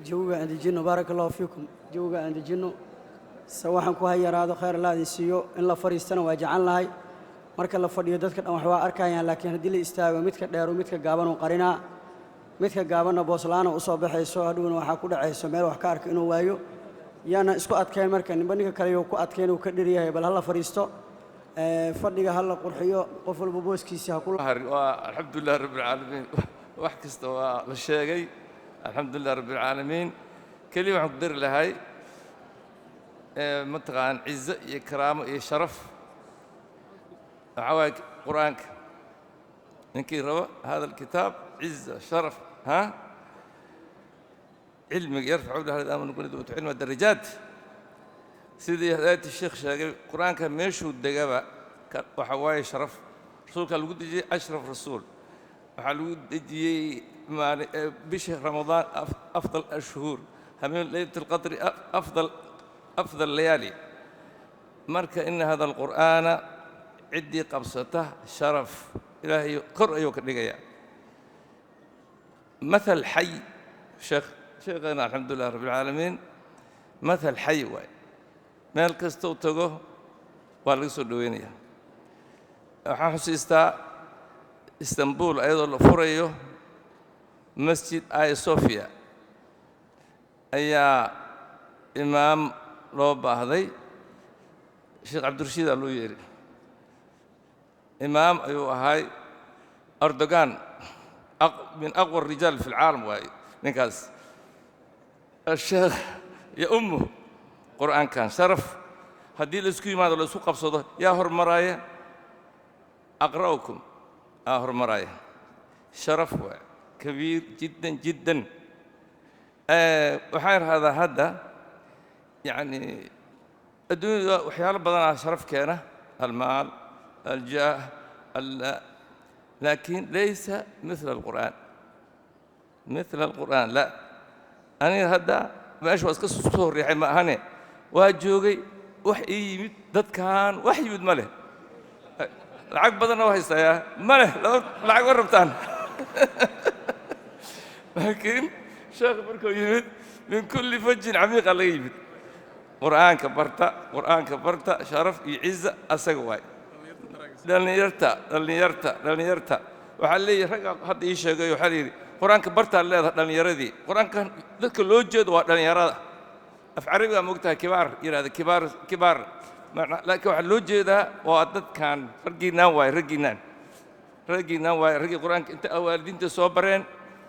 Jawiga aan dejinno, baaraka allahu fiikum. Jawiga aan dejinno, se waxaan ku hayaraado, khayr Allah idin siiyo. In la fadhiistana waa jecel lahay. Marka la fadhiyo, dadka dhan wax waa arkayaan, laakiin haddii la istaago, midka dheeru midka gaabanuu qarinaa, midka gaabanna booslaana u soo baxayso. Hadhowna waxaa ku dhacayso meel wax ka arko inuu waayo. Yaana isku adkayn marka, ninba ninka kale yuu ku adkayn uu ka dheryahay. Bal ha la fadhiisto, fadhiga ha la qurxiyo, qof walba booskiisa ha ku Waa alxamdulilah rabbi alcaalamiin, wax kasta waa la sheegay. Alxamdulilah rabbi alcaalamiin. Keliya waxaan ku dari lahay, mataqaan, cizo iyo karaamo iyo sharaf waxaa waaye Qur'aanka. Ninkii rabo hada alkitaab, ciza, sharaf, ha cilmiga yarfacu lahu aamanu kunida utu cilma darajaat. Sidii hadaayati sheekh sheegay, Qur'aanka meeshuu degaba waxa waaye sharaf. Rasuulkaa lagu dejiyey, ashraf rasuul. Waxaa lagu dejiyey bisha Ramadaan, afdal ashhuur, habeen leylat alqadri, afdal layaali. Marka ina hada alqur'aana ciddii qabsata, sharaf Ilaahay kor ayuu ka dhigayaa. Mathal xay sheekh, sheekheena, alxamdulilah rabbi alcaalamiin, mathal xay waay. Meel kasta u tago waa laga soo dhoweynaya. Waxaan xusiistaa Istanbul ayadoo la furayo Masjid Aya Sofia, ayaa imaam loo baahday. Sheekh Cabdirashiidaa loo yeehi, imaam ayuu ahay. Erdogan min aqwa الrijaal fi اlcaalam waaye ninkaas. Asheekh ya ummu Qur'aankan sharaf. Haddii la isku yimaado, la isku qabsado, yaa hormaraaya? Aqra'ukum aa hormaraaya. Sharaf waay, kabiir jiddan jiddan. Waxaan idhahdaa hadda, yacni, adduunyada waxyaalo badanaa sharaf keena, almaal, aljaah, laakiin laysa mila alqur'aan, mila alqur'aan. La aniga hadda meesha waa iska soo riixay, ma ahane waa joogay. Wax ii yimid dadkan, wax yimid ma leh. Lacag badanna waa haystayaa, ma leh. Lacag ma rabtaan, laakiin sheekh markuu yimid, min kulli fajin camiiqa laga yimid. Qur'aanka barta, Qur'aanka barta, sharaf iyo ciza asaga waay. Dhallinyarta, dhallinyarta, dhallinyarta waxaa leeyahay, raggaa hadda ii sheegay, waxaa la yidhi Qur-aanka bartaa leedahay. Dhallinyaradii Qur-aankan dadka loo jeedo waa dhallinyarada. Af Carabigaa moogtahay, kibaar yidhahda, kibaar, kibaar, laakiin waxaa loo jeedaa waa dadkan raggiinaan waaye, raggiinaan, raggiinaan waaye, raggii Qur-aanka inta waalidiinta soo bareen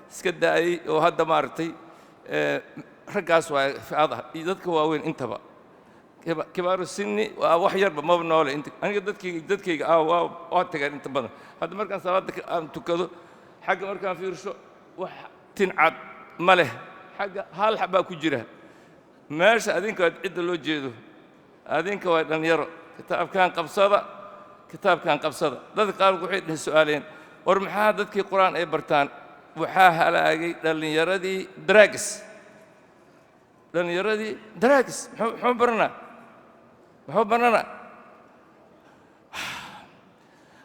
iska daayey oo hadda maaragtay raggaas waaye fi'ada iyo dadka waaweyn intaba. Kibaaru sinni waa wax yarba maba noole. Inta aniga dadkayga ah waa tageen inta badan. Hadda markaan salaadda aan tukado, xagga markaan fiirsho, wax tincad ma leh, xagga hal xabbaa ku jira meesha. Adinka waa cidda loo jeedo, adinka waa dhallinyaro. Kitaabkan qabsada, kitaabkan qabsada. Dadka qaar waxay dheh su'aaleen, war maxaa dadkii Qur-aan ay bartaan? Waxaa halaagay dhallinyaradii drugs, dhallinyaradii drugs. Muxuu baranaa? Muxuu baranaa?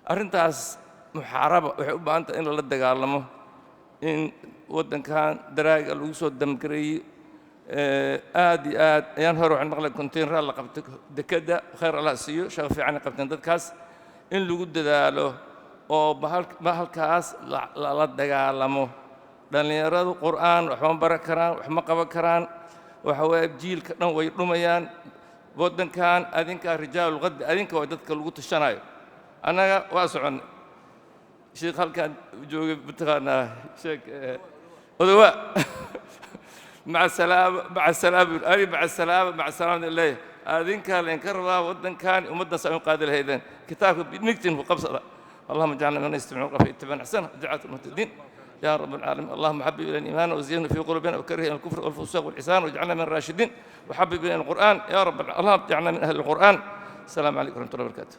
Arrintaas muxaaraba waxay u baahan tahay in lala dagaalamo, in waddankan daraaga lagu soo damgareeyey aad iyo aad. Ayaan hore waxaan maqlay containeraa la qabtay dekedda. Khayr Allah siiyo, shaqo fiican ay qabteen dadkaas. In lagu dadaalo oo bahalkaas lala dagaalamo. Dhallinyaradu Qur'aan wax ma baran karaan, wax ma qaban karaan. Waxa weeye jiilka dhan way dhumayaan. Waddankan adinkaa rijaalul qaddi, adinka waa dadka lagu tashanayo. Annaga waa soconnay. Sheekh halkaan joogay, mataqaanaa, sheekh odowa, maca salaama, maca salaama, ani maca salaama, maca salaama leeyahay. Adinkaa laydinka rabaa waddankan ummaddaas ay u qaadi lahaydeen. Kitaabka migtin ku qabsada. اللهم اجعلنا من يستمعون القول فيتبعون احسنه وجعلنا المهتدين يا رب العالمين. اللهم حبب الينا الايمان وزينه في قلوبنا وكره الينا الكفر والفسوق والعصيان واجعلنا من الراشدين وحبب الينا القران يا رب. اللهم اجعلنا من اهل القران. السلام عليكم ورحمه الله وبركاته.